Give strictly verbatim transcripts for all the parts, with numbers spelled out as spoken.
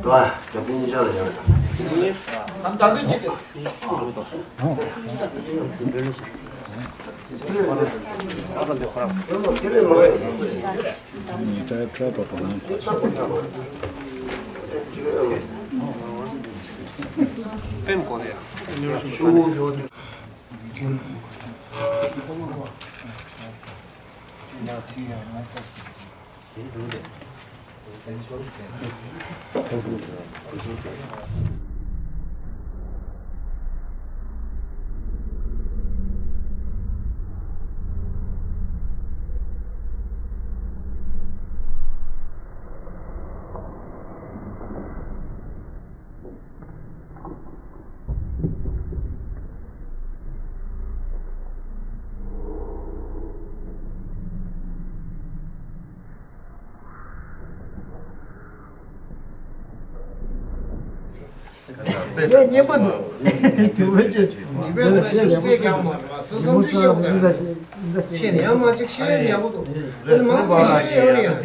ལ་རྒྱབ་ཕན་གཉིས་ཆ་ལ་ཡོད། ངས་སྙན་པ་འདུག་རྒྱུ་བའི་ཆེད་དུ་ཉི་མའི་ལོ་ཤེས་ཀྱང་མ་རེད་བ། སོ་སོ་འདི་ཤེས་དགོས། ཤེས་ནས་ཡང་མ་གཅིག་ཤེས་ཡོན་ཡག་པོ་འདུག་དེ་ནི་མང་གཅིག་ཤེས་ཡོན་ཡང་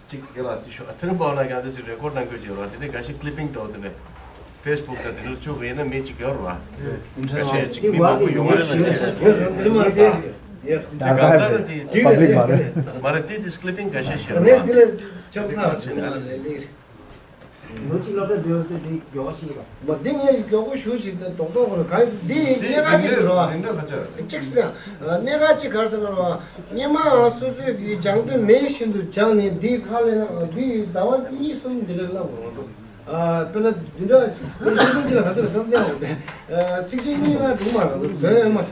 ཅིག་ག་ལ་ཅིག་ཤོག་ཨ་ཚེ་རིང་པ་ལ་ཡང་དེ་ཅིག་རེ་ཀོར་གནང་དགོས་ཀྱི་ཡོད་རེད་བ། དེ་ནས་འགའ་ཞིག་ཀི་ལི་པིང་འདྲ་བོ་དེ་ནས་ཕེ་སི་བུག་དང་དེ་ནས་བཅུག་གི་ཡིན་ན་མི་གཅིག་ཡོད་རེད་བ། འགའ་ཤས་ཅིག་མི་མང་པོ་ཡོང་བ་རེད་ན་ཤེས་ཡོད་རེད། དེ་གང་ཟག་ནི་དེ་པབ་ལིག་མ་རེད། མ་རེད་དེ་དེ་ཀི་ལི་པིང་འགའ་ཤས་ཤིག་ཡོད་རེད་བ། ལོ་གཅིག་སློབ་གྲྭ་འདིར་ཚུད་དེ་མགྱོགས་ཤིག་ལ། མ་འདི་ངས་མགྱོགས་པོ་ཞུ་ཞིག་དང་རྡོག་རྡོག་ཁོ་ན་གང་འདི་གནད་འགག་གཅིག་རེད་བ། གཅིག་ཟེར་གནད་འགག་གཅིག་ག་རེ་ཟེར་ན་རེད་བ། སྔོན་མ་སོ་སོའི་གི་སྦྱང་དོན་མེད་བཞིན་དུ་སྦྱངས་ནས་འདི་ཕར་ལེན་ན་འདི་ཟླ་བ་གཉིས་གསུམ་འདི་འདྲ་བསླབ་དགོས་རེད། དཔེར་ན་འདི་འདྲ་ཚིག་གཅིག་ལ་ག་ཚོད་བསམ་སྟེ་ཡོང་དེ་ཚིག་གཅིག་གཉིས་ལ་འགྲིག་མ་རེད་དོན་ཡོད་མ་རེད།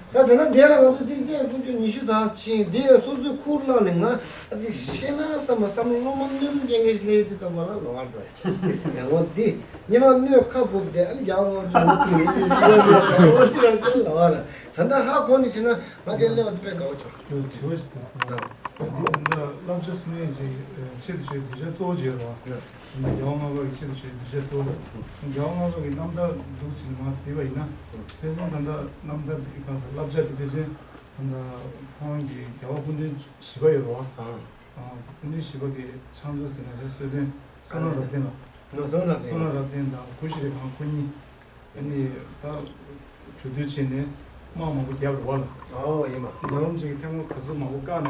ད་དེ་ན་འདི་ལ་ང་ཚོ་ཚིག་བཅད་ཀུན་སྤྱོད་ཉི་ཤུ་ཙམ་ཕྱིན་འདི་སོ་སོའི་ཁུར་བླངས་ནས་ང་ཨ་ཙི་ཤེས་ན་བསམ་པ་བསམ་བློ་མ་སྣོན་མཁན་གྱི་ལས་ཙི་ཙམ་པ་ལ་ལོག་པར་འགྲོ་ཡ། ཡང་འོ་འདི་ཉི་མ་གནོད་ཁ་སྦུབ་དེ་ཨ་ནི་རྒྱ་འོ་ཚོ་འོ་དེ་རེད་འོ་དེ་རང་ཅན་ལ་བ་ལ་ད་ལྟ་ཧ་གོ་ནི་ཕྱིན་ན་ང་དེ་སླེབས་པ་དེ་དཔེ་དགའ་བོ་བྱུང་། དྲི་བ་ཞིག་དང་། ད་ལྟ་བསླབ་བྱ་གསུང་ཡས་ཀྱི་ཆེད་དུ་བྱས་གདུལ་བྱ་གཙོ་བོ་བྱས་རོགས། ད་ལྟ་རྒྱལ་བ་ལྔ་པ་གི་ཆེད་དུ་བྱས་གདུལ་བྱ་གཙོ་བོ། རྒྱལ་བ་ལྔ་པ་གི་རྣམ་ཐར་འདུག་ཅིག་མར་གཟིགས་པ་ཡིན་ན། ཕན་ཚུན་ད་ལྟ་རྣམ་ཐར་འདི་གང་ཟེར་བསླབ་བྱ་འདི་ཕལ་ཆེར་ད་ལྟ་ཁོང་གི་རྒྱལ་བ་སྐུ་ཕྲེང་བཞི་པ་ཡོད་རེད་བ། སྐུ་ཕྲེང་བཞི་པ་གི་ཕྱག་མཛོད་ཟེར་ན་རེད་གསོལ་སྟོན་བསོད་ནམས་རབ་བརྟན་ལགས། བསོད་ནམས་རབ་བརྟན་དང་གུ་ཤྲི་ཁང་ཁོ་གཉིས། ཨ་ནི་ད་གྲོས་བསྡུར་བྱས་ནས་དམག་མང་པོ་བརྒྱབ་རེད་བ་ལ། ཨོ་ཡིན་པ། རྒྱལ་བ་རིན་པོ་ཆེ་གིས་ཐལ་མོ་ག་ཚོད་མང་པོ་བཀག་ནས་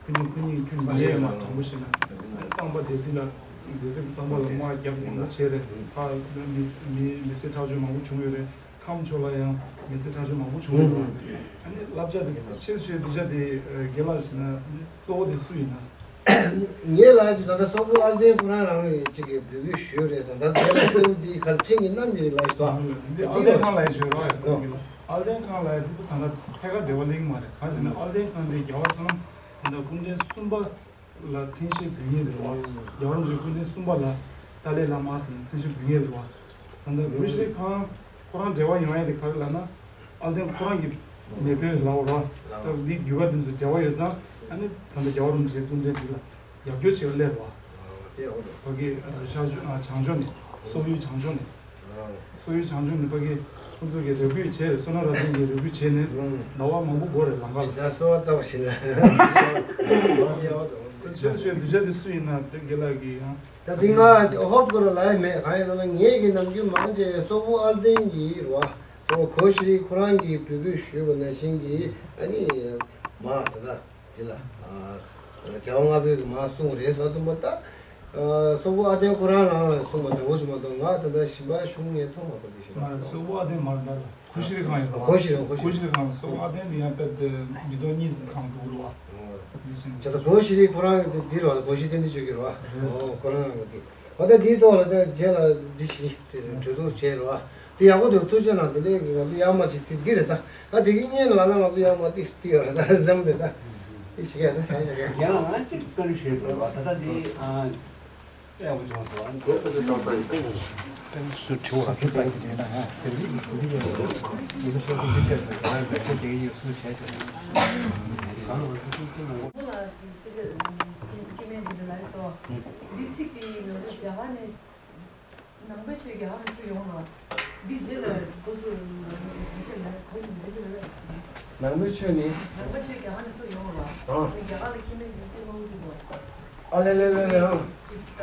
ཁོ་གཉིས་ཁོ་གཉིས་ཁྱོད་ཉན་ཡས་མ་དྲང་པོ་བཤད་ན་གཙང་པ་སྡེ་སྲིད་ལ་སྡེ་སྲིད་གཙང་པ་ལ་དམག་བརྒྱབ་མང་པོ་བྱས་རེད། ཕར་མི་མི་མི་སེར་ཁྲག་སྦྱོར་མང་པོ་བྱུང་ཡོད་རེད། ཁམས་ཕྱོགས་ལ་ཡང་མི་སེར་ཁྲག་སྦྱོར་མང་པོ་བྱུང་ཡོད་རེད། ཨ་ནི་བསླབ་བྱ་དེ་ཆེ་ཆེ་གདུལ་བྱ་དེ་དགེ་ལགས་ཟེར་ན་གཙོ་བོ་དེ་སུ་ཡིན་ན། ངས་ལབ་ཀྱི་ད་ལྟ་སོག་པོ་ཨར་ཏེན་ཁོ་རང་རང་རེད་ཅིག་གི་འབོད་སྐུལ་ཞུས་རེད་ཟེར། ད་ལྟ་ལ་སེའུ་འདི་གར་ཕྱིན་གྱི་རྣམ་གྱི་རེད་ལབ་ཀྱི་འདུག་འདི་ཨར་ཏེན་ཁང་ལ་ཡི་ཞོལ་ར་ཡོད་འདུག་ཨར་ཏེན་ཁང་ལ་ཡི་འདུག་ད་ལྟ་ཐད་ཀར་འབྲེལ་བ་ལེགས་མ་རེད། གང་ཟེར་ན་ཨར་ཏེན་ཁང་འདི་རྒྱལ་བ་བསོད་ནམས་ད་ལྟ་སྐུ་ཕྲེང་གསུམ་པ་ལ་མཚན་ཤས་འབུལ་མཁན་རེད་བ། རྒྱལ་བ་རིན་པོ་ཆེ་སྐུ་ཕྲེང་གསུམ་པ་ལ་ཏཱ་ལའི་བླ་མ་ཟེར་ནས་མཚན་ཤས་འབུལ་མཁན་རེད་བ། ད་ལྟ་གུ་ཤྲི་ཁང་ཁོ་རང་འབྲེལ་བ་ཡོང་ཡ་དེ་ག་རེ་ལབ་ན། ཨར་ཏེན་ཁོ་རང་གི་མེས་པོའི་ལའོ་ར། ད་འདི་རྒྱུད་པ་འདི་ཚོ་འབྲེལ་བ་ཡོད་ཙང་ཨ་ནི་ད་ལྟ་རྒྱལ་བ་རིན་པོ་ཆེའི་སྐུ་ཕྲེང་འདི་ལ་རྒྱབ་སྐྱོར་བྱེད་པ་སླེབས་པ། ཕ་གི་ཤར་ཕྱོགས་བྱང་ཕྱོགས་ནས་སོག་ཡུལ་བྱང་ཕྱོགས་ནས་སོག་ཡུལ་བྱང་ཕྱོགས་ནས་ཕ་གི་ཁོང་ཚོ་གིས་རེ་སྐུལ་བྱས་བསོད་ནམས་རབ་བརྟན་གྱིས་རེ་སྐུལ་བྱས་ནས་ཟླ་བ་མང་པོ་འགོར་རེད་ལམ་ཁ་ལ། ད་གསོལ་བ་བཏབ་ཞིག་ལ། ཆེ་ཆེ་གདུལ་བྱ་འདི་སུ་ཡིན་ན་དེ་དགེ་ལགས་ཀྱིས་ཡང་། ད་དེ་ང་ཧོབ་ཀོ་ར་ལ་ཡ་མེད། གང་ཡིན་ཟེར་ན་ངེད་ཀྱི་ནམ་རྒྱུན་མང་ཆེ་སོག་པོ་ཨར་ཏེན་གྱི་རེད་བ། སོག་པོ་གོ་ཤྲི་ཁོ་རང་གིས་འབོད་སྐུལ་ཞུས་པ་ནང་བཞིན་གྱི་ཨ་ནི་མ་ད་ལྟ་དེ་ལ་རྒྱལ་བ་ལྔ་པས་མ་གསུངས་རེད་ཟེར་དུས་མ་ད་སོག་པོ་ཨར་ཏེན་ཁོ་རང་རང་ལ་གསུངས་པ་འདྲ་བོ་ཞིག་མ་གཏོགས་ང་ད་ལྟ་ཞིབ་པ་ཞུ་མཁན་མཐོང་མ་སོང་དེ་ཞིག་ལ། སོག་པོ་ཨར་ཏེན་མ་རེད་ད། གོ་ཤྲི་ཁང་ཡོད་པ། གོ་ཤྲི་ཁང་། གོ་ཤྲི་ཁང་སོག་ཨར་ཏེན་ནི་ཡང་དཔེ་དེ་མི་ཐོག་གཉིས་ཁང་འདུག་རུ་བ། ཇི་ལྟར་གོ་ཤྲི་ཁོ་རང་གི་དེ་རུ་བ། གོ་ཤྲི་བསྟན་འཛིན་ཆོས་ཀྱི་རུ་བ། ཨོ་ཁོ་རང་རང་གི་དེ། ཨོ་ད་དེའི་ཐོག་ལ་ད་རྗེས་ལ་འདི་ཞིག་གྲོས་བསྡུར་བྱས་རུ་བ། དེ་ཡག་པོ་འདུག་ཐུགས་རྗེ་གནང་། དེ་འདྲའི་གི་ང་ཚོ་ཡག་མ་ཅིག་དེ་འདི་རེད་ད། ད་དེ་གི་གཉེན་ལ་ན་ང་ཚོ་ཡག་མ་དེ་དེ་ཡོད་རེད་ད་བསམ་དེ་ད། དེ་ཞིག་ཡ་ད་ཆ་ཞག་ཡ། ཡང་ང་གཅིག་བཀའ་འདྲི་ཞུས་དགོས་པ་ད་ལྟ་འདི་ཨ། ཡག་པོ་བྱུང་སོང་། ཨ་ནི་དེ་ལྟ་དུ་བཏང་ས་ཡིན། སུ་དྲི་བ་ལ་སུ་བཏང་གི་ཡིན་ན་ཡང་ཟེར་གྱི་ཡིན། སུ་འདི་བྱས་ཡིན། ཡིན་ན་སོ་སོ་འདི་བྱས་ཟེར་གྱི་ཡིན་ན་འབད་བརྩོན་བྱེད་ཀྱི་ཡིན། སུ་བྱས་ཟེར་ན། གང་ལ་སུ་སུ་སུ་ལ། ཁོ་ལ་དེ་ཚོ་སྐྱེ་དམན་དེ་ཚོ་ལ་སོ། འདི་ཚིག་དེ་ང་ཚོ་རྒྱ་གར་ནས། ནང་པའི་ཆོས་རྒྱ་གར་ནས་སུ་ཡོང་ལ། འདི་རྗེས་ལ་ཁོ་ཚོ་རྒྱ་གར་ལ་ག་ཡིན་འདི་ཚོ་ལ། ནང་པའི་ཆོས་ནི། ནང་པའི་ཆོས་རྒྱ་གར་ནས་སུ་ཡོང་ལ། ཨ། རྒྱ་གར་ལ་སྐྱེ་དམན་དེ་ཚོ་ལ་སུ་ཡོང་ལ། ཨ་ལེ་ལེ་ལེ་ལེ་ཨ། ཅིག་ད་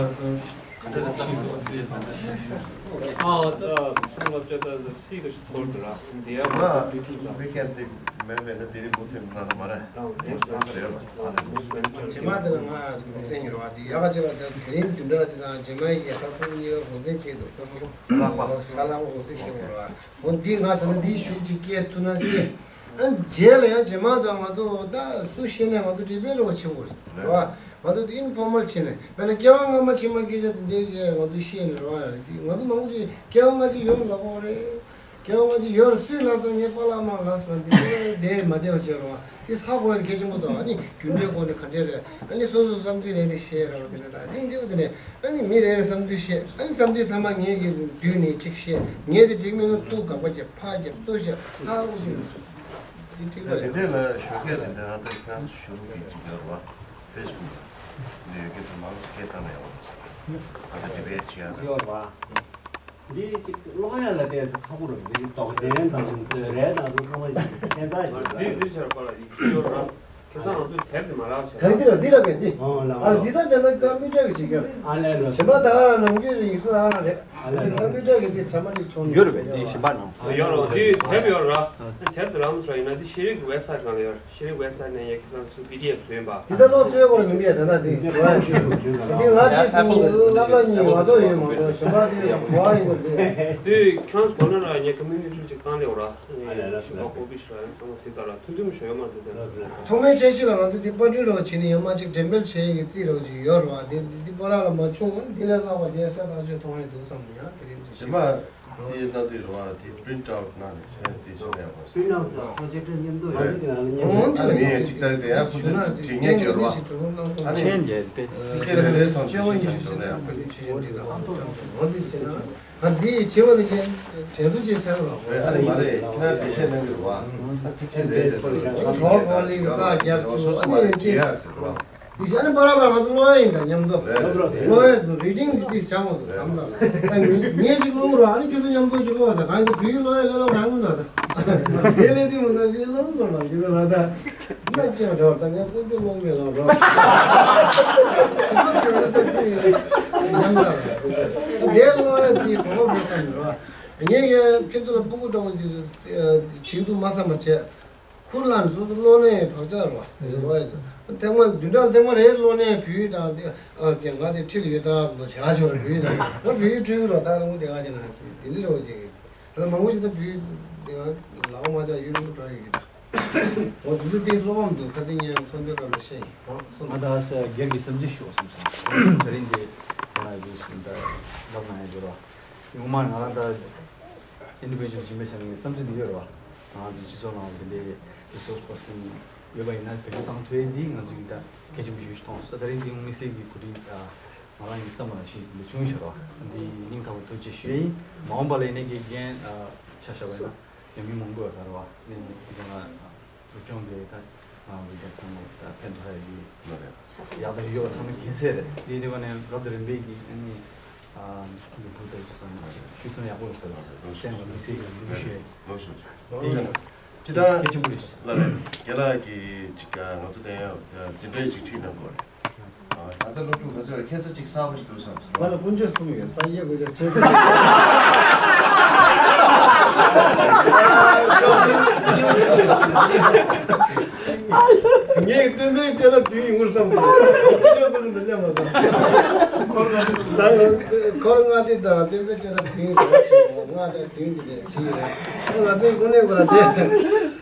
ཨ་ད་སང་ལབ་ཅོ་ད་སི་ག་ཞིག་ཐོར་འདུག་ར། འདི་ཡ་ང་ཚོ་བི་ཀེན་དེ་མེད་པས་ན་དེ་རིང་འགོ་ཐེམ་ན་ན་མ་རེད། རྗེས་མ་དེ་ལ་ང་གོང་ཚད་ཉེ་ར་བ་དེ་ཡག་ག་ཅིག་ལ་དེ་དེ་རིང་བདུན་ཕྲག་དེ་དང་རྗེས་མ་ཡི་གེ་ད་ཕུར་གཉིས་ཀ་གོང་ཚད་ཁྱེད་དུ་ཚང་མ་ས་ལམ་གོང་ཚད་ཁྱེད་དུ་ར། འོ་འདི་ང་ད་ནི་འདི་ཞུ་ཅིག་སྐད་ཐུབ་ན་སྐད། ཨ་རྗེས་ལ་ཡང་རྗེས་མ་དང་ང་ཚོ་ད་སུ་ཤེས་ནས་ང་ཚོ་འབྲེལ་བའི་རོགས་བྱེད་དགོས་རེད་བ། ང་ཚོ་འདི་ཨིན་ཕོར་མལ་བྱས་ནས་དཔེར་ན་སྐྱེ་བ་སྔ་མ་ཕྱི་མ་སྐད་ཆ་དེ་འདྲའི་ང་ཚོ་ཤེས་ནས་རོགས་ཡ་རེད། འདི་ང་ཚོ་མང་པོ་ཅིག་སྐྱེ་བ་སྔ་ཕྱི་ཡོད་ལབ་དགོས་རེད། སྐྱེ་བ་སྔ་ཕྱི་ཡོད་རེད། སུས་ལབ་སོང་ངས་པཱ་ལགས་མར་ལབ་སོང་འདི་འདྲའི་དེ་མ་བདེ་བ་བྱས་རོགས། དེ་ཧ་གོ་ཡ་གལ་ཆེན་པོ་འདུག་ཨ་ནི་རྒྱུ་འབྲས་སྐོར་ནས་ག་འདྲས་རེད། ཨ་ནི་སོ་སོ་བསམ་ཚུལ་རེ་རེ་བཤད་རོགས་དེ་འདྲ་དང་དེ་འདྲ་བོ་དེ་ནས། ཨ་ནི་མི་རེ་རེ་བསམ་ཚུལ་བཤད། ཨ་ནི་བསམ་ཚུལ་ཚང་མ་ངེད་ཀྱིས་བསྡུས་ནས་གཅིག་བཤད། ངས་དེ་འགྲིག་མིན་ན་ཚུར་དགག་པ་རྒྱབ། ཕར་རྒྱབ་ཚུར་བཤད། ཧ་གོ་ཅིག་དེ་འགྲིག་པ་རེད། དེ་འདྲས་ལ་ཞོགས་ཀས་དེ་འདྲ་ཨ་ད་ཁྱེད་རང་ཚོ་གཞུང་གི་ཅིག་ཡོད་རེད་བ། ཕེ་སི་བུག་ལ་འདི་ཡོད་མཁན་ཚོ་མང་ཆེ་སྐད་བཏང་ན་ཡག་པོ་འདུག་ཨ་ད་ཌི་བེ་ཊི་བྱེད་ཡག་ད། ཡོད་རེད་བ། འདི་ཅིག་ཀློག་ཡག་ལ་བལྟས་ཚེ་ཁག་པོ་རེད། འདི་དོགས་ཟོན་དང་ལྟོས་རེས་དང་ཚོ་ཚང་མ་ཞིག་ཕན་ཐོགས་ཤིག་འདི་རེད། འདི་ཆར་པ་ལ་ཡིག་ཡོད་ར། ཁ་སང་ང་ཚོས་དེབ་དེ་མ་ལག་བྱས། ད་འདི་ར་འདི་ར་གན་འདི། ཨོ་ལགས། ཨ་འདི་ད་དེ་ན་ཀམ་པུ་ཊར་གི་བྱེད་ཀྱི། ཨ་ལས་ལགས། གཞན་པ་ད་ག་རང་ནང་ཆོས་རིག་གསུང་ཨ་རང་རེད། ཨ་ལས་ལགས། ཀམ་པུ་ཊར་གི་དེ་ཚང་མ་ལས་ཆུང་ཡོད་རེད་པས། འདི་གཞན་པ་ནང་། ཡོད་རེད། འདི་དེབ་ཡོད་ར། དེབ་དེ་རང་སོ་ཡིན་ན་འདི་ཤེས་རིག་གི་ཝེབ་སའིཊ་སྒང་ལ་ཡོད་རེད། ཤེས་རིག་ཝེབ་སའིཊ་ནས་ཡ་ཁ་སང་ཚུར་པི་ཌི་ཨེཕ་བཟོས་ཡིན་པ། འདི་ད་ལོ་ཚོད་སྐོར་མི་འདི་ཡ་ད་ད་འདི། འདི་ང་དེ་ཚོ་བསླབ་པ་གཉིས་མ་གཏོགས་ཡོད་མ་གཏོགས་གཞན་པ་དེ་གོ་བ་ཡིན་པ་འདི། དེ་ཁྱོད་གོ་ན་ར་ངས་ཀ་མིའུ་ནི་ཊི་ཅིག་བཏང་ལེ་འོ་ར། ཨ་ལས་ལགས། ཞིང་པ་ཀོ་པི་ཤ་ཡང་ཚང་མ་སྲིད་ད་ར་ཐུང་ཐུང་ཞོ་ཡོད་མ་རེད་དེ། ཐོག་མའི་འཆར་གཞི་ལ་ང་ཚོ་འདི་པར་སྐྲུན་རོགས་བྱས་ནས་ཡང་མ་ཅིག་འགྲེམས་སྤེལ་བྱེད་ཡག་གི་རྩིས་རོགས་ཅིག་ཡོད་རེད་བ། འདི་འདི་པར་ར་ལ་མ་བྱུང་། འདི་ལས་ལྷག་པ་རྒྱལ་ས་ཐག་ཆོད་མཐོང་ཡག་འདུག་བསམ་ནས་ཡང་དེ་རིང་འདི་ཞིམ་པ་དེ་ན་དུས་རེད་བ། དེ་པི་རིན་ཊི་ཨའུ་ཊི་གནང་ནས་བྱས་དེ་ཞིམ་ཡག་པོ་སྲིད། པི་རིན་ཊི་ཨའུ་ཊི་དང་པོ་ཅིག་ཁྲིད་མཉམ་དུ་ཡོད་རེད། དེ་ལ་མཉམ་དུ། ཨོ་འདི་ཨ་ནི་ངས་ཅིག་ལྟ་དེ་ཡང་ཁོ་ཚོ་དྲི་ངན་བྱེད་རོགས། ཨ་ནི་ཆེན་རྒྱལ་དེ་ཁྱེད་རང་ཚོའི་ཐོག་ནས་ཅིག་བྱེད་རོགས། ཨ་ནི་ཨོ་འདི་བྱས་ན། ད་འདི་བྱེད་པ་ནི་ཅན་དྲན་གསོ་ཅིག་བྱ་དགོས་རེད། ཨ་ནི་མ་རེད། ཁྱེད་རང་འགྲེལ་བཤད་གནང་གི་རེད་བ། ཨ་ཚིག་ཆེན་རེད་དེ་ཚོ་ལ་ཇོ་ཁོ་ལི་གི་རྟགས་རྒྱབ་བཅུག་སོ་སོ་ཨ་ནི་མ་རེད་ཅིག་བྱེད་ཡག་ཟེར་བ། འདི་བྱས་ཨ་ནི་པ་ར་པ་ང་ཚོ་ཀློག་ཡ་ཡིན་ད་མཉམ་དུ། རེད་རེད་རེད། ཀློག་ཡ་དུ་རི་ཌིང་ཟེར་ཅིག་བྱ་དགོས་འདུག་དམ་ད། ཨ་ནི་ངས་ཅིག་ཀློག་རོགས། ཨ་ནི་ཁྱོད་ཚོ་མཉམ་དུ་ཅིག་ཀློག་ད། གང་ཡིན་ད་བོད་ཡིག་ཀློག་ཡ་ལས་སླ་པོ་རང་མི་འདུག་ད། དེ་ལས་དེ་མི་འདུག་ཅིག་ཀློག་ཚོར་ལ་ཅིག་ད་ལ་ད། ད་སྐྱེ་བ་འདྲ་བ་ད་ངས་ཀུན་སྤྱོད་ཀློག་མེད་ལ་འགྲོ། ད་དེ་ད་དེ་ཉམས་ད་རེད། དེ་ཀློག་ཡ་དེ་གོ་བ་མེད་ཙམ་རེད་བ། ངས་ངས་ཁྱེད་ཚོ་ལ་སྤུ་གུ་འདྲ་བོ་ཅིག་བྱེད་འདུག་མ་བསམ་པ་བྱས། ཁུར་ལ་ཚོ་ཚོ་ཀློག་ནས་བག་ཆགས་རེད་བ། ཀློག་ཡ་དེ་ཐེངས་མ་བདུན་ཕྲག་ཐེངས་མ་རེ་ཀློག་ནས་བོད་ཡིག་དང་དེ་ཨ་ཀྱེ་ང་དེ་ཁྲིད་ཡོད་ད་ལོ་བྱ་ཆོག་རེད། བོད་ཡིག་དང་ང་བོད་ཡིག་ཁྲིད་ཀྱི་རོགས་ད་རང་དེ་ག་ཅིག་ན་དེ་འདྲ་རེད་བ་ཅིག་ད་མང་པོ་ཞིག་ད་བོད་ཡིག་དེ་ང་ལག་པ་མ་འཇགས་ཡུན་རིང་པོ་འགྲོ་ཡི་ཡོད། འོ་དེ་ཚོ་དེ་བློ་ཕམ་འདུག་ཁ་སང་ངས་ཚོགས་འདུའི་སྐབས་ལ་བཤད་ཡིན། ང་ད་ས་སྒེར་གྱི་བསམ་ཚུལ་ཞུ་བསམ་སོང་། དེ་རིང་འདི་ཁྱེད་རང་ཚོས་ད་ལབ་གནང་ཡ་འབྱོར་བ། ངོ་མ་ང་རང་ད་ཨིན་ཌི་བི་ཇུ་ཨལ་ཡིན་པའི་ཆ་ནས་བསམ་ཚུལ་འདི་ཡོད་རེད་བ། ང་ཚོ་སྤྱི་ཚོགས་ནང་དེ་འདྲའི་རི་སོར་སི་པར་སན་ཡོད་པ་ཡིན་ན་བེད་སྤྱོད་བཏང་ཐུབ་ཡ་འདི་ང་ཚོ་གི་ད་གལ་ཆེན་པོ་ཞིག་མཐོང་སོང་། ད་རིང་འདི་དམིགས་བསལ་གྱི་གོ་སྒྲིག་ང་རང་གི་བསམ་པ་ནང་བཞིན་འདི་བྱུང་ཤོར་བ་འདི་སྙིང་ཐག་པ་ཐུགས་རྗེ་ཞུ་ཡ་ཡིན། མ་འོངས་པ་ལ་ཡིན་ན་དགེ་རྒན་ཆ་བཞག་པ་ཡིན་ན་ཡང་མི་མང་པོ་ཡོད་རེད་བ། ནས་འདི་ང་སློབ་སྦྱོང་གི་ད་ང་ཚོ་རྒྱབ་ཚང་མ་ད་ཕན་ཐོགས་ཡ་ཡིན། ལགས་རེད། ཡག་པོ་ཞིག་ཡོད་པ་ཚང་མ་མཁྱེན་གསལ་རེད། འདི་འདི་བ་ནས་རབ་ཏུ་རིམ་པས་ཀྱི་ཨ་ནི་ཨ་འདི་ཐུགས་ཚད་ཅིག་བསམ་ཤུགས་ཚོན་ཡག་པོ་ཡོད་ས་རེད། བཙན་བ་མི་སེར་གྱི་འདུ་ཤེས་ལགས་སོ། འདི་ཅི་ད་གལ་ཆེན་པོ་རེད་ཤག་ལགས་རེད། རྒན་ལགས་ཀྱིས་ཅིག་ང་ཚོ་དེ་ཡང་འཛིན་གྲྭའི་ཅིག་ཁྲིད་གནང་དགོས་རེད། ད་ལྟ་སློབ་ཕྲུག་ང་ཚོས་ཁ་སང་ཅིག་གསར་པ་ཞིག་འདུག་བསམ་སོང་། ང་ལ་དཀོན་མཆོག་གསུམ་ཡོད། སངས་རྒྱས་དཀོན་མཆོག་ཆོས་དཀོན་མཆོག་ངས་སྟོན་པའི་གཏན་ལ་དུས་ཡིན་ངུར་བསམ་སྟེ་དཀོན་མཆོག་གསུམ་དུ་སླེབས་མ་ཐུབ། ད་འཁོར་ལྔ་སྡེ་དང་སྟོན་པའི་སྤྱན་རས་གཟིགས་རེད་ཞེས་ལྔ་དང་བདུན་གྱི་དེ་བྲིས་རེད། ང་ཚོའི་དངོས་གནས་པ་དེ་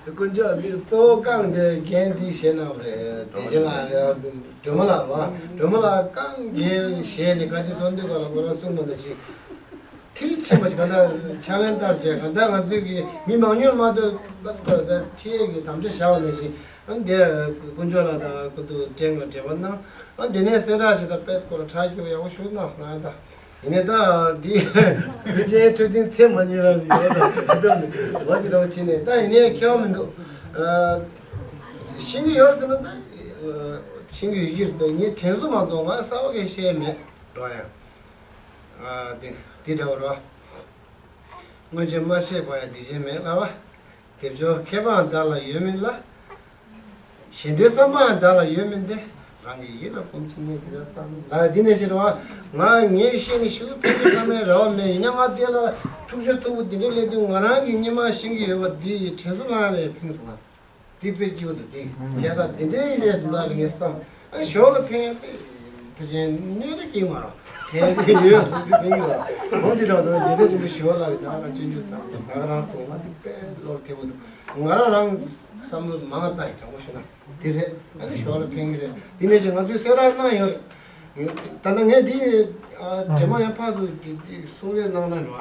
དཀོན་མཆོག་དེ་གཙོ་བོ་རྐང་དེ་རྒན་དེས་བཞེས་གནང་བ་རེད། དེ་རྗེས་ལ་སྒྲོལ་མ་ལགས་པ། སྒྲོལ་མ་ལགས་རྐང་རྒན་བཞེས་ནས་བཀའ་དྲིན་གསོལ་འདེབས་སྐབས་ལ་ཁོ་རང་གསུངས་པ་འདྲ་ཞིག་མཐིལ་ཕྱིན་པ་ཞིག་གང་ལྟར་ཕྱག་ལེན་བསྟར་བྱས། གང་ལྟར་ང་ཚོས་ཀྱི་མི་མང་ཉུང་མ་གཏོགས་པར་ད་ཁྱེད་ཀྱི་དམ་བཅའ་བཞག་པ་ནང་བཞིན། ཨ་འདི་དཀོན་མཆོག་ལ་དང་སྐུ་ཐུགས་ཕྲེང་ལ་འབྲེལ་བ་གནང་། ཨ་འདི་ནས་གསལ་བསྒྲགས་བྱེད་དང་དཔེ་སྐོར་ཁྲག་སྐྱུག་ཡག་པོ་ཞུ་གནང་གནང་ད། ཡིན་ནས་ད་འདི་བོད་ཆེན་ཐོས་ཐེངས་ཚེ་མ་ཉེ་རང་ཡོད་ད་འདི་འདི་འདི་འོ་འདི་རང་བྱས་ནས་ད་ཡིན་ནས་ཁྱེད་མི་འདུག་ཤེས་ཀྱི་ཡོད་ཟེར་ན་ད་ཤེས་ཀྱི་ཡོད་ཀྱི་རེད། ད་ངས་དྲན་གསོ་མ་གཏོགས་ང་གསར་པ་གས་བཤད་མེད་རོགས་ཡ། ཨ་འདི་འདི་འདྲ་བོ་རོགས། སྔོན་ཆད་མ་ཤེས་པ་ཡང་འདི་བཞིན་མེད་ལ་བ། དེ་བྱོ་མཁས་པའང་བདག་ལ་ཡོད་མིན་ལ། ཞེ་འདོད་བསམ་པའང་བདག་ལ་ཡོད་མིན་ཏེ། རང་གི་ཡིད་ལ་སྒོམ་ཅིང་ངས་འདི་ལྟར་བསམ་ལ་འདི་ནས་ཤེས་རོགས། ང་ངས་ཤེས་ནས་ཞུ་ཕན་གྱི་བསམ་མེད་རེ་བ་མེད། ཡིན་ན་ང་དེ་ལ་ཐུགས་ཤོར་ཐུག་པོ་འདི་འདྲའི་སླེབས་དུས་ང་རང་གི་སྙེ་མ་ཤིང་གི་ཡོད་པ་འདི་ཡི་དྲན་གསོ་ལངས་ནས་ཕིང་སོང་བ། འདི་དཔེ་སྐྱིད་པོ་འདུག་དེ་བྱས་ད་འདི་འདྲའི་རེད་འདུག་ལ་ངས་བསམ། ཨ་ཞོར་ལ་ཕན་ཕན་ཕན་ཆེན་གནོད་ད་སྐྱིད་མ་རོགས་ཕན་ཕན་ཡོད་ཟེར་ཕན་གྱི་ལ་འོ་འདི་རང་དུ་འདི་འདྲ་ཅིག་ཞོར་ལ་ཡི་ད་ང་སྤྱོད་འཇུག་དང་ད་ག་རང་ཚོ་ང་འདི་དཔེ་བློར་ཐེབས་པོ་འདུག་ང་རང་རང་བསམ་བློ་མང་བཏང་ཡི་དྲང་པོ་ཞུ་ན་འདི་རེད། ཨ་ནི་ཞོར་ལ་ཕན་གྱི་རེད། འདི་ནས་ཅིག་ང་ཚོས་གསལ་བསྒྲགས་གནང་ཡོད་རེད། ད་ལྟ་ངས་འདི་ཨ་རྗེས་མ་ཡང་ཕར་ཚུར་འདི་འདི་གསུང་རེ་གནང་ན་རེད་བ།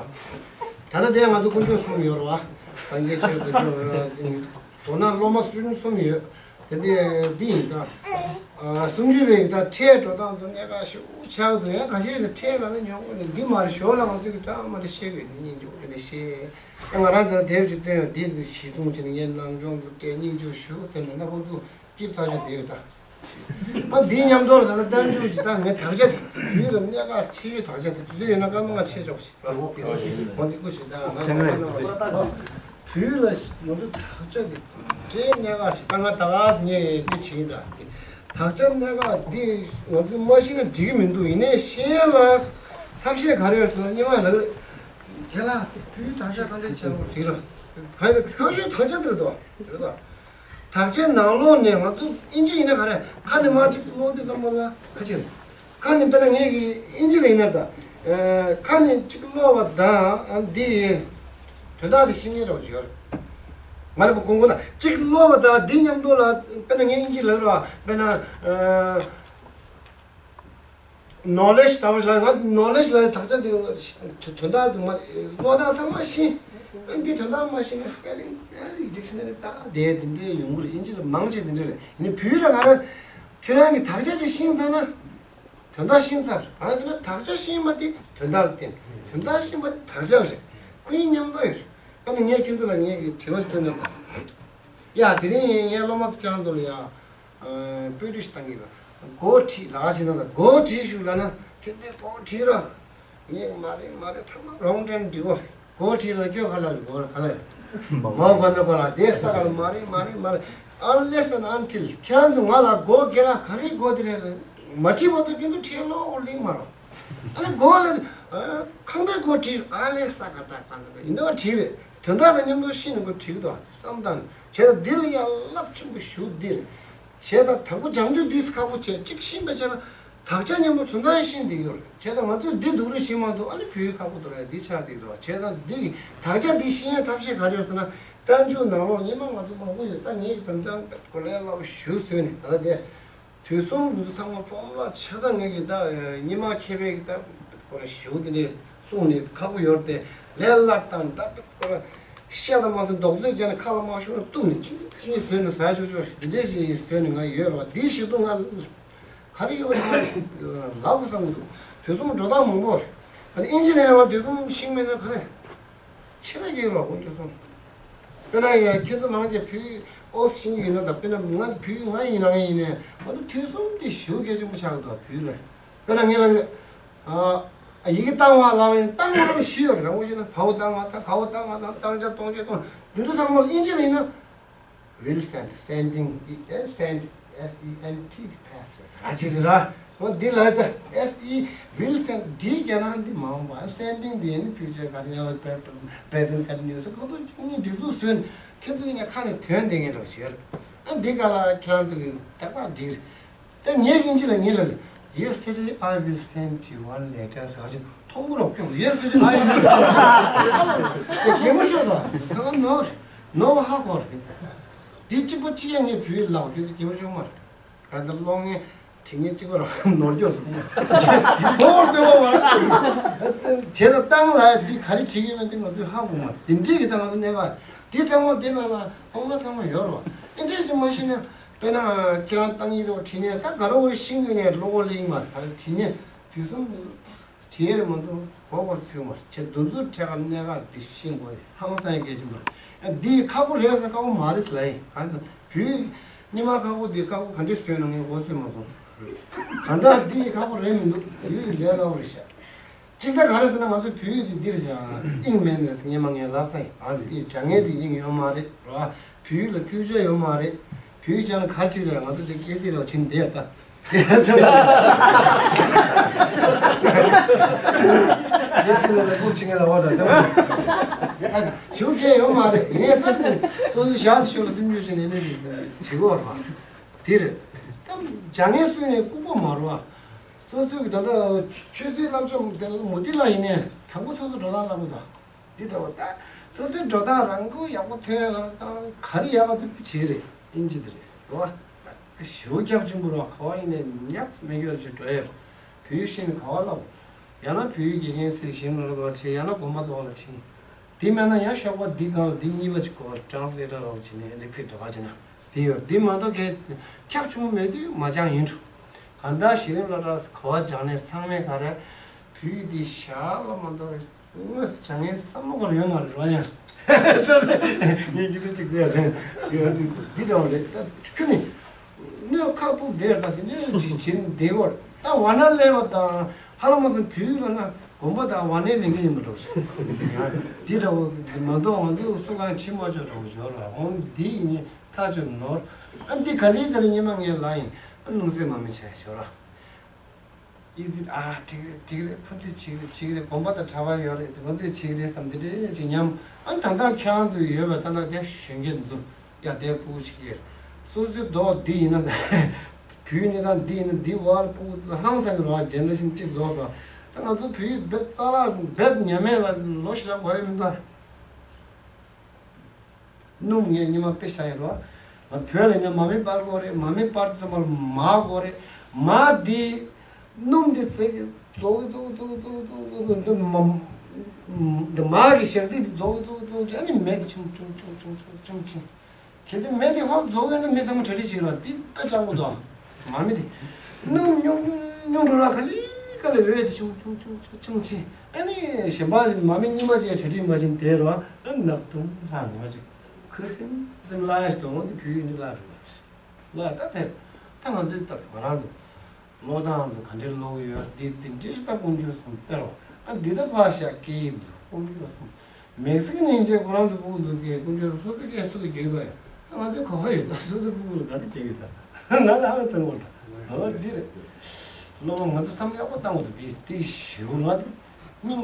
ད་ལྟ་དེ་ང་ཚོ་དཀོན་མཆོག་གསུམ་ཡོད་རེད་བ། སངས་རྒྱས་ཆོས་དཀོན་མཆོག་ཡོད་རེད་བ། མདོར་ན་སློབ་མ་སུ་ཆུང་གསུམ་ཡོད། དེ་འདི་འདི་ཡིན་ད། ཨ་སུམ་ཅུ་པའི་ད་ཁྲལ་འགྲོ་སྟངས་ཚོ་གནད་འགག་ཞེ་པོ་ཆགས་འདུག་ཡང་ཁ་ཤས་ཀྱིས་ཁྲལ་ལབ་ན་ཉོག་གོ་ནས་འདི་མ་རེད། ཞོར་ལ་ང་ཚོས་ཀྱི་ད་མ་རེད་བཤད་དགོས་འདི་སྙིང་རྗེ་པོ་དེ་ནས་བཤད། ད་ང་རང་ཚོ་དེབ་ཅིག་བཏོན་ཡོད། འདི་འདི་གཞི་བཟུང་བྱས་ནས་ངས་ནང་སྦྱོང་དུ་སྤྲད་སྙིང་རྗེ་པོ་ཞུ་དེ་ནས་ན་ཁོང་ཚོ་སྐྱིད་ཐག་ཆོད་བསྡད་ཡོད་ད། ཨ་འདིའི་མཉམ་དུ་ལ་ད་ལྟ་རྟགས་འཇུག་ཅིག་ད་ངས་དག་ཆ་དེ་བོད་ལ་གནད་འགག་ཆེ་ཤོས་དག་ཆ་དེ་དུས་ཚོད་ཡོད་ན་སྐར་མ་ལྔ་ཕྱེད་ཆོག་ཞིག་ར་དེ་ཧོ་འདི་སྐུ་ཞིག་ད་ང་ཚོ་ཁ་ནང་ལ་ཞིག་ད་བོད་ལ་ང་ཚོ་དག་ཆ་དེ་དེ་གནད་འགག་ཞིག་ད་ང་ད་ག་ངས་འདི་བྱེད་ད་དེ་དག་ཆ་གནད་འགག་འདི་ང་ཚོ་མ་ཤེས་ན་འགྲིག་གི་མི་འདུག་ཡིན་ནའི་ཤེས་ཡ་ལ་ཐབས་ཤེས་ག་རེ་ཡོད་ཟེར་ན་སྙན་མ་ལགས་རེད། རྒན་ལགས་དེ་བོད་དག་ཆ་ག་འདྲ་བྱས་པ་རེད་ར་ག་ཡིན་ན་ཁ་ཤས་དག་ཆ་དེ་རེད་དོ་རེད་དོ། དག་ཆའི་ནང་ལོགས་ནས་ང་ཚོ་ཨིན་ཇི་ཡིན་ན་ག་རེ་ཁ་ནས་མར་ཅིག་ཀློག་དུས་ཙམ་པ་ལ་ཁ་ཅིག་ཁ་ནས་དཔེར་ན་ངས་ཀྱི་ཨིན་ཇི་ལ་ཡིན་ན་ད་ཁ་ནས་ཅིག་ཀློག་པ་དང་འདི་དོན་དག་དེ་ཤེས་ཉེན་རོགས་ཡོད་མ་རེད་པ། གོང་གོང་ལ་ཅིག་ཀློག་པ་དང་འདི་མཉམ་དུ་ལ་དཔེར་ན་ངས་ཨིན་ཇི་ལ་རོགས་དཔེར་ན། Knowledge ལྟ་བུ་ལ་ང་knowledge ལ་དག་ཆ་དེ་དོན་དག་དུ་མ་ཀློག་སྟངས་ཚང་མ་ཤེས། ཨ་འདི་དོན་དག་མ་ཤེས་ན་spelling ཨ་dictionary ལྟ་དེ་དེ་འདྲའི་ཡོང་གི་རེད། ཨིན་ཇི་ལ་མང་ཆེ་དེ་འདྲ་རེད། ཡིན་ནའི་བོད་ལ་ང་རང་ཁྱོད་རང་གི་དག་ཆ་ཅིག་ཤེས་ཚར་ན་དོན་དག་ཤེས་ཚར། གང་ཡིན་ན་དག་ཆ་ཤེས་པ་དེ་དོན་དག་ལ་བརྟེན། དོན་དག་ཤེས་པ་དེ་དག་ཆ་ལ་རེད། ཁོ་གཉིས་མཉམ་དུ་ཡོད་རེད། ཨ་ནི་ངས་ཁྱེད་ཚོ་ལ་ངས་ཀྱི་དྲི་བ་ཞིག་བཏོན་ན་ད། ཡ་དེ་རིང་ངས་སློབ་མ་ཚོ་ཁྱེད་རང་ཚོ་ལ་ཡ། སྤོས་འདྲུ་ཞིག་བཏང་གི་ལ། གོ་བྲིས་ལ་ཞིག་ན་ལ་གོ་བྲིས་ཞུ་ལ་ན་ཁྱོད་ཚོས་གོ་བྲིས་རོགས། ངས་མ་རེད་མ་རེད་ཐ་མ་རོང་ཀྲན་འབྲི་གོ། གོ་བྲིས་ལ་ཁྱོད་ག་ལ་གོ་ག་ལ་ཡ། མ་གོ་ན་གོ་ལ་དེ་ས་ག་ལ་མ་རེད་མ་རེད་མ་རེད། Unless and until ཁྱེད་རང་ཚོ་ང་ལ་གོ་གེ་ལ་ག་རེ་གོ་དེ་རེད་ལ། མ་བྲིས་བར་དུ་ཁྱོད་ཚོ་ཁྲེལ་ལོ་འོ་ལིང་མ་རོ། ཨ་ནི་གོ་ལ་ཁང་པའི་གོ་བྲིས་ཨ་ལེ་ས་ག་ད་ག་ལ་ཡིན་ད་བྲིས་རེད། དོན་དག་དང་མཉམ་དུ་ཤེས་ནས་གོ་བྲིས་འདུག་བསམ་དང་བྱས་ན་འདི་ལ་ཡ་རླབས་ཆེན་པོ་ཞུ་འདི་རེད། བྱས་ཙང་དང་པོ་སྦྱང་དུས་འདི་ཁག་པོ་བྱས་གཅིག་ཤེས་པ་བྱས་ན་དག་ཆ་མཉམ་དུ་དོན་དག་ཤེས་འདི་ཡོད་རེད། བྱས་ཙང་ང་ཚོས་འདི་སྡུག་རུས་ཤེས་མ་ཐུབ་ཨ་ནི་བོད་ཡིག་ཁག་པོ་འདུག་རེད། འདི་ཆགས་འདི་འདུག་བྱས་ཙང་འདི་དག་ཆ་འདི་ཤེས་ཡས་ཐབས་ཤེས་ག་རེ་ཡོད་ཟེར་ན་རྟགས་འཇུག་ནང་ལོགས་སྙན་མ་ང་ཚོ་མང་པོ་ཡོད། ད་ངས་ཀྱི་དང་ཙང་གོ་ལས་སླ་པོ་ཞུ་བཟོས་ནས་ད་ལྟ་དེ་དུས་གསུམ་འདི་ཚོ་ཚང་མ་ཕོར་མུ་ལ་ཆ་ཚང་ངས་ཀྱི་ད་སྙན་མ་མཁས་པའི་ཀྱི་ད་གོ་ལས་ཞུ་འདི་ནས་གསུངས་ནས་ཁག་པོ་ཡོད་དེ་ལས་སླ་དང་ད་གོ་ལས། བཤད་དང་མ་ཟིན་རྡོག་རྫིས་བརྒྱབ་ནས་ཁ་ལ་མ་ཤོར་ན་གཏུབ་ནས་ཅི་ཅི་བཟོས་ནས་ཟ་ཆོག་ཆོག་ཞིག་འདི་འདྲས་ཞིག་བཟོས་ནས་ང་ཡོད་རེད་བ། འདི་ཞིག་ཏུ་ང་ག་རེ་ཡོད་རེད་ང་ལབ་དགོས་བསམ་གྱི་འདུག་དུས་གསུམ་འགྲོ་སྟངས་མང་པོ་རེད། ཨ་ནི་ཨིན་ཇི་ལ་ཡང་དུས་གསུམ་ཤེས་མེད་ན་ག་རེ་ཆེ་ན་གི་རོགས་དུས་གསུམ། དཔེར་ན་ཡང་ཁྱེད་ཚོ་མང་ཆེ་བོད་ཨོ་སི་ཤེས་ཀྱི་ཡིན་ན་ད་དཔེར་ན་ང་བོད་ང་ཡིན་ལ་ཡིན་ནས་ང་ཚོ་དུས་གསུམ་འདི་ཞེ་པོ་གལ་ཆེན་པོ་ཆགས་ཀྱི་འདུག་བོད་ལ། དཔེར་ན་ངས་ལབ་ཀྱི་རེད། ཨ་ཡི་གེ་བཏང་བ་ལབ་ཡིན་བཏང་བ་རང་བཞི་ཡོད་རེད། རང་བཞི་ན་བའོ་བཏང་བ་དང་གའོ་བཏང་བ་དང་བཏང་བྱ་གཏོང་བྱེད་གཏོང་འདི་ཚོ་ཚང་མ་ལ་ཨིན་ཇི་ལ་ཡིན་ན་will send sending send S E N T pass ཟེར་ག་ཅི་རེད་ར། འོ་འདི་ལ་ད་S E will send འདིའི་རྒྱ་ནང་འདི་མ་འོངས་པ་sending འདི་ཡིན་future present continuous ཁོ་ཚོ་གཉིས་འདི་ཚོ་བཟོས་ནས་ཁྱེད་ཚོ་ཡིན་ན་ཁ་ནས་ཐོན་བསྡད་མཁན་རེད་ཟེར། ཨ་འདི་ག་ལ་ཁྱེད་རང་ཚོ་གི་ཏག་ཏག་འགྲིག་རེད། ད་ངས་ཨིན་ཇི་ལ་ངས་ལབ་རེད། Yesterday I will send you one letter ཟེར་ག་ཅིག་མཐོང་གི་རོགས་ཀྱང་། Yesterday I will། རྒན་མོ་ཤོད་དང་། ད་ག་ནོར་ནོར་བ་ཧ་གོ་རེད། དེ་གཅིག་པ་གཅིག་ཡང་ངས་བུའི་ལག་བརྒྱུད་དེ་རྒན་མོ་ཤོད་མ་རེད། ག་ད་གློག་བརྙན་བྲིས་མཁན་གཅིག་པ་རང་ནོར་འཁྱོག་ལ་མོར་ཟེར་བ་མ་རེད། བྱས་ད་བཏང་ལ་འདི་ག་རེ་བྲིས་ཀྱི་མེད་དེ་ང་ཚོས་ཧ་གོ་མ་རེད། དེ་འདྲས་ཀྱི་ད་ང་ཚོ་གནས་ཀ་དེ་ཐང་མོ་དེ་ནང་ལ་ཧོང་ལ་ཚང་མ་ཡོད་རེད་བ། ཨེ་འདྲས་ཅིག་མ་ཤེས་ན། དཔེར་ན་ཁྱེད་རང་བཏང་ཡིན་རོགས་བྲིས་ནས་ད་ག་རེ་འོ་ཤིང་གི་ནས་གློག་གླིང་མ་ད་བྲིས་ནས་དུས་གསུམ་བྲིས་རེད་མ་གཏོགས་གོ་བར་ཚུལ་མ་བྱེད་འདུ་འཛུལ་འཕྲད་ཀ་གནས་ཀ་འདི་ཤེས་དགོས་ཧ་མ་སང་ཡ་སྐད་ཅིག་མ་རེད། འདི་ཁག་པོ་རེད་ཟེར་ཁག་པོ་མ་རེད་ལ་ཡིན། གང་ལྟར་བུའི་སྙེ་མ་ཁག་པོ་འདི་ཁག་པོ་ག་འདྲས་བཟོས་ན་ངས་གོ་ཚོད་མ་སོང་། གང་ལྟར་འདི་ཁག་པོ་རེད་མི་འདུག་བུའི་ལས་སླ་པོ་རེད་ཤག་གཅིག་ད་ག་རེ་ཟེར་ན་ང་ཚོ་བོད་ཡིག་དེ་འདིར་ཀྱང་དབྱིངས་མེད་ནས་སྙེ་མ་ངས་ལབ་ཚར་ཡིན། ཨ་འདི་སྦྱང་མཁན་དེ་དབྱིངས་ཡོད་མ་རེད་རོ། བོད་ཡིག་ལ་བཅུ་ཆ་ཡོད་མ་རེད། བོད་ཡིག་སྦྱང་ལ་ག་རེ་བྱེད་རེད། ང་ཚོ་དེ་སྐད་སྲིད་ལ་ཕྱིན་བསྡད་ད། དེ་ཚོ་ལ་སྐུབ་ཆེ་ངེས་ལ་བ་དང་ད་ཞུ་མཁན་ཡོད་མ་རེད། ངས་ད་སོ་སོའི་ཞག་ཏུ་ཤོར་ལ་སེམས་ཤུགས་ཤིག་ནས་ནས་ཞིག་བྱེད་དགོས་ར། དེ་རེད། ད་སྦྱང་མཁན་སུ་ནས་ལྐུགས་པ་མ་རེད་བ། སོ་སོའི་གི་ད་ལྟ་ཆོས་སྲིད་བསླབ་བྱ་དེ་ལ་མུ་ཏིག་ལ་ཡིན་ནའི་དང་པོ་སོ་སོ་འགྲོ་སྟངས་བསླབ་དགོས་ད། འདི་འདྲ་བོ་ད་སོ་སོའི་འགྲོ་སྟངས་རང་མགོ་ཡག་པོ་ཐོན་ལ་ད་ག་རེ་ཡག་ག་འདུག་བྱེད་རེད། ཨིན་ཇི་འདི་རེད་རོ། ཞུ་རྒྱབ་ཆེན་པོ་རོ་ག་བ་ཡིན་ནའི་ཉག་མེད་རྒྱུ་རེད་ཅིག་འགྲོ་ཡ་རེད། བོད་ཡིག་ཤེས་ནས་ག་བ་བསླབ། ཡང་ན་བོད་ཡིག་དགེ་རྒན་ཚོས་ཞིམ་ལོ་རེ་དོ་བ་བྱེད། ཡང་ན་དགོན་པ་དོ་བ་ལ་ཕྱིན། དེ་མེད་ན་ཡང་ཤོག་པ་འདི་སྒང་ལ་འདི་གཉིས་པ་ཅིག་གོ་ཊེན་སི་ལེ་ཊར་རོགས་བྱས་ནས་ཨེ་འདྲ་ཁི་འགྲོ་ག་བྱས་ན། དེ་ཡོད། དེ་མ་གཏོགས་གལ་ཁྱབ་ཆུང་མེད་དུས་མ་སྦྱང་ཡིན་འགྲོ། གང་ལྟར་གཞི་རིམ་སློབ་གྲྭ་ག་བ་སྦྱང་ནས་ཚང་མས་ག་རེ་བོད་ཡིག་འདི་ཞར་ལ་མ་གཏོགས་དངོས་སུ་སྦྱང་མཁན་བསམ་བློ་ག་རེ་ཡོད་མ་རེད་རོ། ཡང་ངས་ཀྱི་ལུས་གཅིག་བསྡད་ཡོད་འདི་འདྲ་བ་རེད། ད་ཁྱོད་ནི་གནོད་ཁག་སྤུབ་བསྡད་ཡོད། ད་དེ་ནས་ཅིག་བྱེད་བསྡད་ཡོད། ད་ཝ་ན་ལས་བ་དང་ཧ་ལམ་མ་སོང་བོད་ཡིག་ལ་ན་དགོན་པ་དང་ཝ་ནའི་ལས་འགན་ཡིན་པ་འགྲོ་ཞིག་འདི་འདྲ་བ་མ་གཏོགས་ང་ཚོ་སུ་གང་ཕྱི་མ་ཆོག་འགྲོ་ཞོར་ལ་འོང་འདི་ཡིན་ནི་ཐག་ཆོད་ནོར། ཨ་འདི་ག་ལེ་ག་ལེ་སྙེ་མ་ངས་ལ་ཡིན། ཨ་སྣུམ་ཟད་མ་མི་བྱས་ཞོར་ལ། ཡིག་འདི་ཨ་འགྲིག་རེད་འགྲིག་རེད། ཁོ་ཚོས་བྱེད་ཀྱི་རེད་བྱེད་ཀྱི་རེད། དགོན་པ་དང་གྲྭ་པ་ཡོད་རེད། ཁོ་ཚོས་བྱེད་ཀྱི་རེད་བསམ་འདི་འདྲས་ཅིག་སྙམ། ཨ་ད་ལྟ་ཁྱེད་རང་ཚོ་ཡོད་པ་ད་ལྟ་དེ་གཞོན་སྐྱེས་འདུག་ཡ་དེ་སྤུ་གུ་ཅིག་ཡོད། སོ་སོའི་རྡོག་འདི་ཡིན་ན་བུའི་གནས་སྟངས་འདི་ཡིན་ན་འདི་བར་སྤུ་གུ་ཚོ་ཧང་སང་གི་རེད་བ། ཇེ་ནེ་རེ་ཤན་གཅིག་རྫོགས་སོང་། ད་ང་ཚོ་བོད་ཡིག་རྦད་རྩ་ལག་རྦད་ཉམས་མེད་ལ་ལོ་ཞེ་དྲག་འགོར་ཡོད་མི་འདུག་སྣུམ་ངས་ཉི་མ་དཔེ་བཞག་ཡིན་རོ། ང་བོད་ལ་ཉོ་མ་མི་པར་དགོས་རེད། མ་མི་པར་ཙམ་པར་མ་དགོས་རེད། མ་འདི་སྣུམ་འདི་ཙིག་རྫོགས་ཀྱི་འདུག་འདུག་འདུག་འདུག་འདུག་འདུག་འདི་མ་འདི་མ་གི་ཞག་ཚི་འདི་རྫོགས་ཀྱི་འདུག་འདུག་ཅི་ཨ་ནི་མེ་འདི་ཆུང་ཆུང་ཆུང་ཆུང་ཆུང་ཆེ། གལ་ཏེ་མེ་འདི་ཧོབ་རྫོགས་ཡོད་ན་མི་ཚང་མ་གྲ་སྒྲིག་བྱེད་རོགས། འདི་དཔེ་ཅང་པོ་འདུག་མ་མི་འདི་སྣུམ་ཉུང་ཉུང་ཉུང་འགྲོ་ར་ག་ལེ་ག་ལེ་འོད་དེ་ཆུང་ཆུང་ཆུང་ཆུང་ཆེ། ཨ་ནི་གཞན་པ་མ་མི་གཉིས་མ་ཅིག་གྲ་སྒྲིག་མ་བྱིན་དེ་རོ། ཨ་ནག་དུང་ལྷང་ངོ་ཅིག་ཁུ་སིམ་སིམ་ལ་ཡ་ཞིག་དང་འོ་འདི་བུ་ཡིན་འདི་ལ་རུ་བ་ཞིག་ལ་ད་དེ་ད་ང་ཚོའི་ད་ང་རང་ཚོ་ཀློག་སྟངས་ཚོ་ག་འདྲའི་ཀློག་གི་ཡོད་འདི་དེ་འདྲའི་ཞིག་ད་ཀུན་སྤྱོད་གསུམ་སྤེལ་བ། ཨ་འདི་ད་ཕ་ཤ་སྐད་ཡིག་འདི་ཀུན་སྤྱོད་གསུམ། མེག་སི་ཀན་ནི་ཡིན་ཅེ་ཁོ་རང་ཚོ་སྤུ་གུ་ཚོ་གིས་ཀུན་སྤྱོད་སོ་སོ་སྐད་སོ་སོ་རྒྱག་གི་འདུག་ཡ། ང་ཚོའི་གོ་བ་ཡོད་ད་སོ་སོ་སྤུ་གུ་ལ་ག་རེ་རྒྱག་གི་ད་ང་ལ་ཨ་ཚང་བ་ད་འོ་འདི་རེད། སློབ་མ་ང་ཚོ་བསམ་ཡག་པོ་བཏང་བ་ད་འདི་འདི་ཞེ་པོ་ང་ཚོ་སྙིང་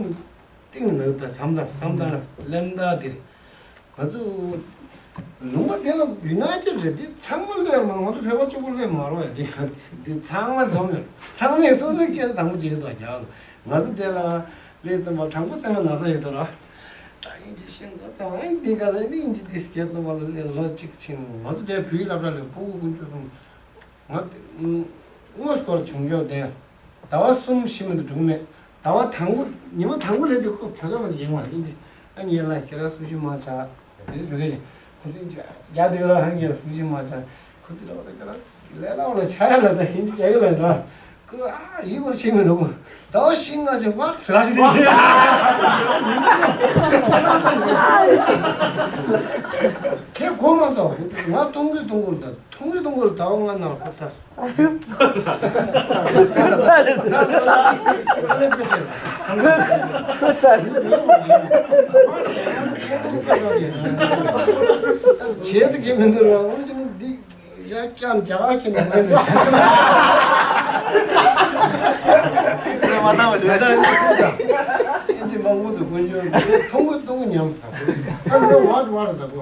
གཏིང་ནས་ད་བསམ་ད་བསམ་ད་ལེམ་ད་འདི་རེད། ང་ཚོ་ལུང་པ་དེ་ལ་ཡུ་ནའི་ཊེཌ་རེད། འདི་ཚང་མ་སླེབས་མ་ང་ཚོ་བོད་པ་གཅིག་པུ་སླེབས་མ་རོགས་ཡ། འདི་འདི་ཚང་མ་འཛོམས་ཡོད། ཚང་མས་སོ་སོའི་སྐད་དང་པོ་རྒྱག་གི་འདུག་རྒྱག་ང་ཚོ་དེ་ལ་ལས་དང་པོ་དྲང་པོ་བསྟན་པ་ན་ཚ་ཡོད་དོ་ར། ད་ཨིན་ཇི་ཤེས་འདུག་དང་ཨིན་འདི་ག་ལ་ཨིན་ཇི་འདི་སྐད་དང་པོ་ལ་ལས་ལོ་གཅིག་ཕྱིན། ང་ཚོ་དེ་བོད་ཡིག་སློབ་གྲྭ་ལ་སྤུ་གུ་ཀུན་སྤྱོད་གསུམ། ང་དངོས་སུ་སྐོར་བྱུང་ཆོག་དེ། ཟླ་བ་གསུམ་བཞི་མ་གཏོགས་འགྲོ་གི་མེད། ཟླ་བ་དང་པོ་ཉི་མ་དང་པོ་ལས་དེ་ཁོ་བོད་སྐད་མ་གཏོགས་ཡེངས་མ་རེད། ཨིན་ཇི་ཨ་ཉེ་ལ་ཁྱེད་རང་སུ་ཞིག་མ་ཆགས་དེ་བོད་སྐད་ཁོ་ཚོ་ཨིན་ཇི་རྒྱ་དེ་ལ་ཧང་གི་སུ་ཞིག་མ་ཆགས་ཁོ་ཚོ་ལ་བ་ད་ཁྱེད་རང་ལས་སླ་བོ་ལ་ཆ་ཡ་ལ་ད་ཨིན་ཇི་རྒྱ་གི་ལ་ད། ཀུ་ཨ་ཡིག་སྐོར་ཤེས་མི་འདུག་ཟླ་བ་བཞི་ལྔ་ཅིག་ཝ་ཟེར་ཞིག་དེ། ཁྱེད་གོ་མ་སོང་། ང་གཏོང་གི་གཏོང་གི་ད་གཏོང་གི་གཏོང་གི་ཟླ་བ་ལྔ་ནང་ཁོ་ཚར་སོང་། ཁོ་ཚར་རེད། ཁ་ལེ་པེ་ཏེ་ཁོ་ཚར་རེད། བྱས་ཏེ་གེ་མི་འདུག་ར། འོ་ཅི་མོ་འདི། ཡ་ཀྱང་རྒྱ་གར་གྱི་ནང་མི་འདུག་ཚེ་མ་ཐག་པ་བྱོས་ཤག་ཨིན་ཇི་མང་པོ་འདུག་ཀུན་སྤྱོད་མཐོང་གི་མཐོང་གི་ཉམས་ད་གོ། ཨ་ནི་ཝ་ཝ་ད་གོ། ཝ་གོ་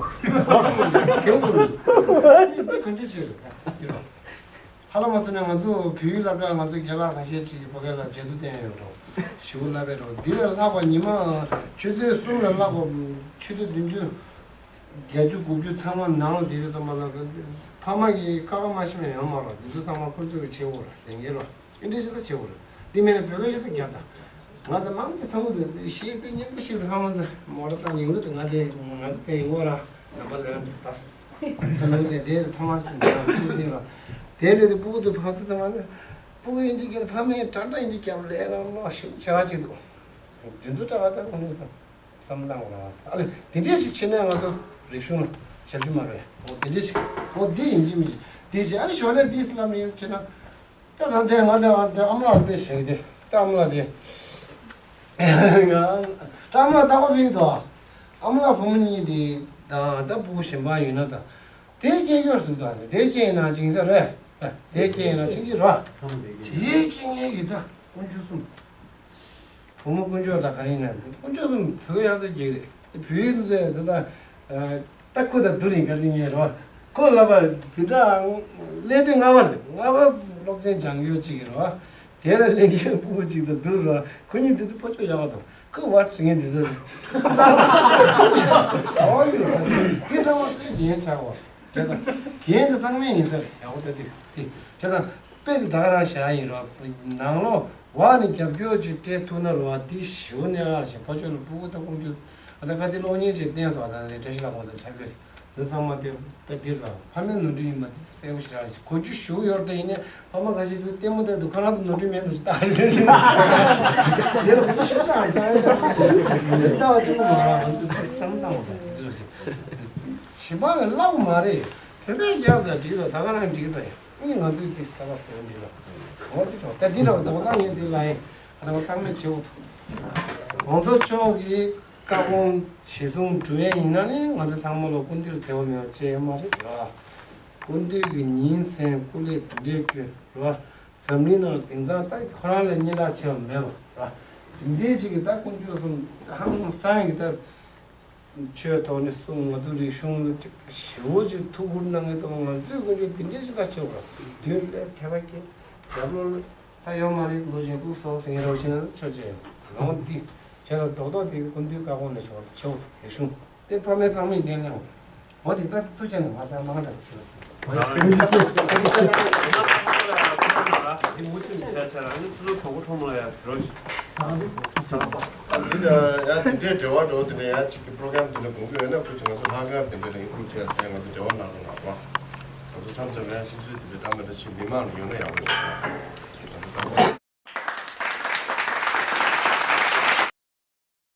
གེ་གོ་རུ། ཨ་ནི་འདི་ག་འདྲ་ཞིག་རེད་ད། ཧ་ལམ་མ་སོང་ན་ང་ཚོ་བོད་ཡིག་སློབ་གྲྭ་ང་ཚོ་རྒན་ལགས་ཁ་ཤས་ཅིག་གིས་ཕ་གི་ལ་མཇལ་དུ་བསྟན་ཡོད་འགྲོ། ཞེ་པོ་བསླབ་པའི་འགྲོ། འདི་ལས་ལྷག་པ་ཉི་མ་ཆུ་ཚོད་གསུམ་ལས་ལྷག་པ་ཆུ་ཚོད་བདུན་ཅུ་བརྒྱད་ཅུ་དགུ་བཅུ་ཚང་མ་ནང་ལ་དེ་དུས་ཙམ་པ་ལ་ཕ་མ་གིས་ཀ་ཁ་མ་ཤེས་མ་ཡོང་མ་རོགས། འདི་ཚོ་ཚང་མ་ཁོ་ཚོ་གིས་བྱེད་འོ་ར་ལས་འགན་རོགས། ཨེ་འདྲ་ཞིག་ད་བྱེད་འོ་ར། འདི་མེད་ན་བོད་སྐད་ཞིག་ད་རྒྱབ་ད། ང་ཚོ་མང་ཆེ་ཐང་གོ་དེ་ཤེས་དེ་སྙན་པོ་ཤེས་དེ་ཕ་མ་ཚོ་མོ་ར་ད་ཉིན་གུང་དེ་ང་དེ་ང་དེ་ཡིན་འོ་ར། ནམ་པ་ལས་ད། ཚོ་ནང་དེ་དེ་ཐ་མ་ཞིག་ད་ཅི་ནི་ར། དེ་ལས་དེ་སྤུ་གུ་དེ་ཕ་ཚོ་དེ་མ་ནི་སྤུ་གུ་ཨིན་ཇི་སྐད་ཕ་མས་དྲ་འདྲ་ཨིན་ཇི་སྐད་ལས་ར་ལོ་ཞིག་བྱ་བ་ཅིག་འདུག་དེ་ཚོ་དྲ་བ་ད་ཁོ་ནི་ད། བསམ་བློ་བཏང་དགོས་རེད་བ། ཨ་ལས་དེ་འདྲས་ཞིག་བྱེད་ན་ང་ཚོ་རིག་གཞུང་ལ་ཞབས་ཕྱི་མ་རེད། འོ་དེ་འདྲས་ཞིག་འོ་འདི་ཡིན་གཅིག་མིན་གཅིག་འདི་བྱེད། ཨ་ནི་ཞོར་ལས་འདི་ལབ་ནས་ཡོད་བྱེད་ན། ད་ད་དེ་ང་དེ་ང་དེ་ཨ་མ་ལགས་དཔེ་བྱེད་ཀྱི་དེ་ད་ཨ་མ་ལགས་དེ། ང་ད་ཨ་མ་ལགས་ལྟ་བ་ཕིག་དོ། ཨ་མ་ལགས་བུ་མོ་གཉིས་དེ་དང་ད་སྤུ་གུ་གཞན་པ་ཡོད་ན་ད། དེ་སྐྱེས་སྐྱོར་ཟུག་དང་དེ་སྐྱེས་ན་ཅིང་ས་རེད། དེ་སྐྱེས་ན་ཅིང་ཅི་ར། དེ་སྐྱེས་ངེས་ཀྱི་ད་དཀོན་མཆོག་གསུམ། བུ་མོ་དཀོན་མཆོག་དང་ག་རེ་ཡིན་ན་དཀོན་མཆོག་གསུམ་བོད་ཡག་ཚ་རྒྱག་རེད། བོད་ཡིག་འདི་ད་ད་ཁོ་དང་བསྡུར་ཡིན་ག་འདི་ངས་རོ། ཁོ་ལབ་པ་འདི་འདྲ་ཀླད་སྟོད་ལྔ་པ་རེད། ལྔ་པ་སློབ་ཚན་སྦྱང་ཡོད་ཅིག་རོ། དེ་ལ་ལས་མཁན་སྤུ་གུ་ཅིག་དང་བསྡུར་རོ། ཁོ་གཉིས་འདི་ཚོ་ཕོ་ཚོད་ཡག་པ་དང་ཁོ་བ་ཟེར་མཁན་འདི་ཚོ་རེད། ད་བ་ཡོད་རེད། འདི་ཚང་མ་ཚོས་རྒྱན་ཆགས་པ་རེད། ད་རྒྱན་འདི་ཚང་མའི་ཡིན་ས་རེད། ཡག་པོ་ད་འདི་འདི་བྱས་ཙང་། དཔེ་དེ་ད་ག་རང་བཞག་ཡིན་རོགས། ནང་ལོགས་བ་ནི་རྒྱབ་སྐྱོར་ཅིག་སྤྲད་ཐུབ་ན་རོགས། དེ་ཞེ་པོ་གནད་འགག་ཞིག་ཕ་ཆོས་ལ་སྤུ་གུ་ད་ཀུན་སྤྱོད་ཨ་ད་ག་དེ་གློག་བརྙན་ཅིག་བསྟན་སོང་། ད་ནི་བཀྲ་ཤིས་ལགས་ཀྱིས་ད་འཕྲིན་ལས་ཀྱི་འདི་ཚང་མ་དེ་ད་འདི་ར་ཕ་མའི་ནོར་འཁྲུལ་ཡིན་པ་དེ་གསལ་པོ་ཞེ་དྲག་ཞིག་གོ་རྒྱུ་ཞེ་པོ་ཡོད་རེད། ད་ཡིན་ནའི་ཕ་མ་ཁ་ཤས་དེ་ལྟད་མོ་ལྟ་དུས་ཁོ་རང་ཚོ་ནོར་འཁྲུལ་མེད་དུ་ཞིག་ལྟ་ཞིག་ཟེར་ཞིག་དེ་ལ་ཁོ་ཚོ་ཞིག་ལྟ་ཞིག་ལྟ་ཡིན་ད་ཡིན་ད་ལྟ་བ་གཅིག་པུ་མ་ར་ང་ཚོ་བསམ་བློ་བཏང་བ་དང་འདི་ལ་ཞིག་ཞིག་པ་གི་བསླབ་མ་རེད། བོད་པས་རྒྱབ་དང་འགྲིག་དང་ད་ག་རང་འགྲིག་དང་། ཨིན། ང་ཚོས་འདི་ལྟ་བ་ཟེར་འདི་ལ་འོ་འདི་འདྲ་ད་འདི་འདྲ་བ་ད་ང་ངས་འདི་ལ་ཡིན། ང་ཚང་མས་བྱེད་འོ། ང་ཚོ་ཕྱོགས་ཀྱི་བཀའ་དགོངས་ཇི་གསུང་སྒྲུབ་ཡས་ཡིན་ན་ནི་ང་ཚོ་ཚང་མ་ལ་སྐུ་མདུན་ལ་དད་པ་མེད་པ་ཅི་ཡང་མ་རེད་ར། སྐུ་མདུན་གྱི་ཉིན་མཚན་སྐུ་ལས་དེ་འདྲའི་སྐྱོན་ར། འཛམ་གླིང་ནང་ལ་དེང་སང་ད་ཁོ་རང་ལས་སྙན་གྲགས་ཆེ་བ་མེད་པ་ར། དེ་འདྲའི་ཅིག་གི་ད་དཀོན་མཆོག་གསུམ་ཧང་སང་གི་ད། ཆོས་ཐོག་ནས་གསུང་། ང་ཚོ་རིག་གཞུང་ལ་ཅིག་ཞེ་པོ་ཅིག་ཐུགས་ཁུར་གནང་མཁན་དང་། ང་ཚོའི་ཀུན་སྤྱོད་དེ་འདྲའི་ཞིག་ད་ཆེ་བ་མདུན་ལས་ཐེ་བ་སྐྱེ། རྒྱབ་ལོགས་ལ་ད་ཡོང་མ་རེད། ལོ་ཆེན་ཀུན་སོགས་ཟེར་རོགས་ཞེ་ན་ཆོས་ཅན་ལོང་འདི་བྱས་ལ་རྡོག་རྡོག་དེ་ཀུན་འདུས་བཀའ་དགོངས་ལས་ཆེ་བ་ཆེ་བ་རིག་གཞུང་དེ་ཕ་མའི་ཚང་མས་ལེན་ལེན་འོ་དེ་ལྟར་ཐུགས་ཆེན་ནས་མ་ལྟར་མང་དྲགས་ཞུ། འདི་མུ་མཐུད་ནས་བྱ་བྱ་རང་ཉིད་སོ་སོའི་གྲོགས་པོ་གྲོགས་མོ་ལ་ཡང་ཞུ་རོགས་ཞུ། འདི་ལ་ཡང་དེ་འདྲའི་འབྲེལ་བ་འགྲོ་དེ་ནས་ཡང་གཅིག་གི་པྲོ་གྷ་རམ་དེ་འདྲ་དགོངས་ཀྱི་ཡོད་ན་ཁུ་ཆུ་ང་ཚོ་ལྷག་དཀར་དེ་འདྲ་ལ་ཡིན་ཁུ་ཆུ་ཡང་དེ་ང་ཚོ་འབྲེལ་བ་གནང་རོགས་གནང་རོགས། ང་ཚོ་མཚམས་མཚམས་ཡང་སིམ་འཛུལ་དེ་འདྲ་བཏང་མེད་ད་ཕྱི་མི་མང་ལ་ཡོད་ན་ཡག་པོ་ཞིག་རེད། ང་ཚོ་ད་